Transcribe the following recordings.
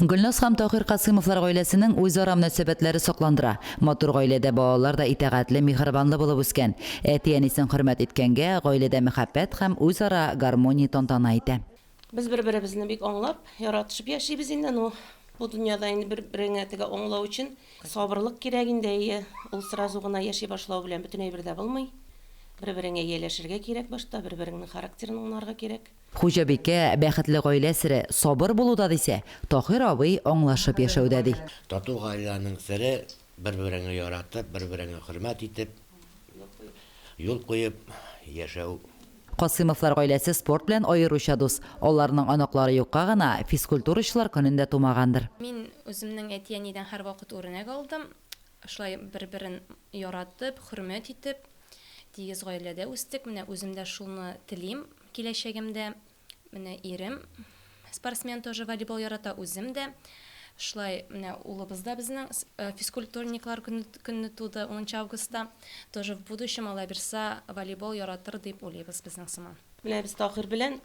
Гөлназ һәм Таһир Касыймовлар гаиләсенең үзара мөнәсәбәтләре сокландыра. Матур гаиләдә балалар да итагатьле, миһербанлы булып үскән. Әти-әнисен хөрмәт иткәнгә, гаиләдә мәхәббәт һәм үзара гармония тантана итә. Без бер-беребезне бик аңлап, яратышып яшибез инде. Ну, бу дөньяда инде бер-береңә теге аңлау өчен сабырлык кирәк инде, әйе. Ул сразу гына яши башлау белән бөтен әйбер дә булмый. Бер-береңә ияләшергә кирәк башта, бер-береңнең характерын аңларга кирәк. Хуҗабикә, бәхетле гаилә сере, сабыр булуда дисә, Таһир абый аңлашып яшәүдә, ди. Тату гаиләнең сере, бер-береңне яратып, бер-береңне хөрмәт итеп, юл куеп яшәү. Касыймовлар гаиләсе спорт белән аеруча дус. Аларның оныклары юкка гына физкультурачылар көнендә тумагандыр. Мин үземнең әти-әнидән һәрвакыт үрнәк алдым. Шулай бер-берен яратып, хөрмәт итеп, тигез гаиләдә үстек. Менә үзем дә шулны телим киләчәгемдә. Менә ирем спортсмен тоже волейбол ярата, үзем дә. Шулай менә улыбыз да безнең физкультурниклар көнне туды, 10 августта. Тоже в будущем, Алла бирса, волейбол яратыр дип уйлыйбыз безнең сыман. Менә без Таһир белән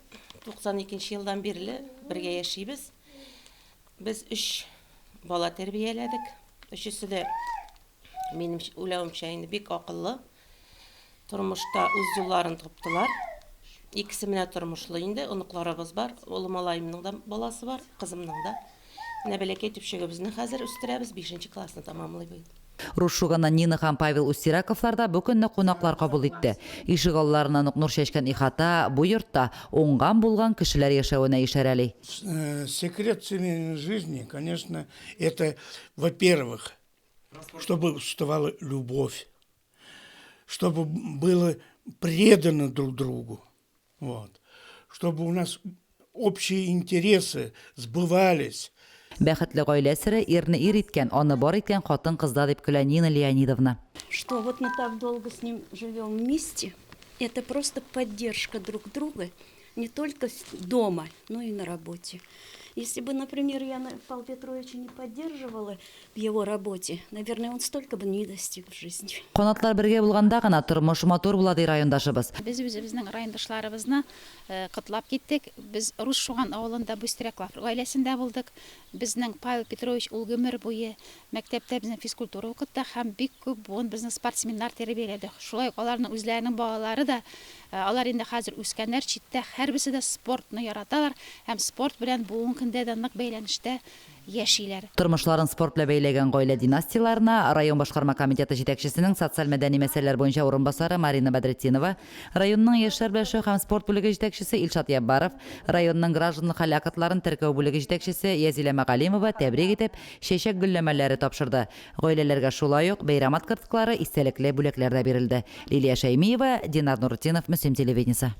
92 нче елдан бирле бергә яшибез. Без өч бала тәрбияләдек. Өчесе дә, минем уйлавымча, инде бик акыллы. Тормышта үз юлларын таптылар. Икесе менә тормышлы инде, оныкларыбыз бар. Олы малаемның да баласы бар, кызымның да. Менә бәләкәй төпчегебезне хәзер үстерәбез, бишенче классны тәмамлый быел. Рус Шуганнан Нина һәм Павел Устираковлар да бу көнне кунаклар кабул итте. Ишегалларыннан ук нур чәчкән ихата бу йортта уңган-булган кешеләр яшәвенә ишарәли. Секрет семейной жизни, конечно, это, во-первых, чтобы существовала любовь, чтобы было предано друг другу, вот, чтобы у нас общие интересы сбывались. Бәхетле гаилә сере, ирне ир иткән, аны бар иткән хатын-кызда, дип көлә Нина Леонидовна. Что вот мы так долго с ним живем вместе, это просто поддержка друг друга не только дома, но и на работе. Если бы, например, я Павла Петровича не поддерживала в его работе, наверное, он столько бы не достиг в жизни. Канатлар бергә булганда гына тормыш матур була, ди райондашыбыз. Без үзебезнең райондашларыбызны котлап киттек. Без Рус Шуган авылында Быстряклар гаиләсендә булдык. Безнең Павел Петрович ул гомер буе мәктәптә безнең физкультура укытты һәм бик күп буын безнең спортсменнар тәрбияләде. Шулай ук аларның үзләренең балалары да, алар инде хәзер үскәннәр, читтә, һәрберсе дә спортны яраталар һәм спорт белән бүгенге көндә дә нык бәйләнештә яшиләр. Тормышларын спорт белән бәйләгән гаилә династияләренә район башкарма комитеты җитәкчесенең социаль-мәдәни мәсьәләләр буенча урынбасары Марина Бәдретдинова, районның яшьләр белән эшләү һәм спорт бүлеге җитәкчесе Илшат Яббаров, районның гражданлык хәл актларын теркәү бүлеге җитәкчесе Язилә Мәгалимова тәбрик итеп, чәчәк гөлләмәләре тапшырды. Гаиләләргә шулай ук бәйрәм открыткалары, истәлекле бүләкләр дә бирелде. Лилия Шәймиева, Динар Нуретдинов, Мөслим телевидениесе.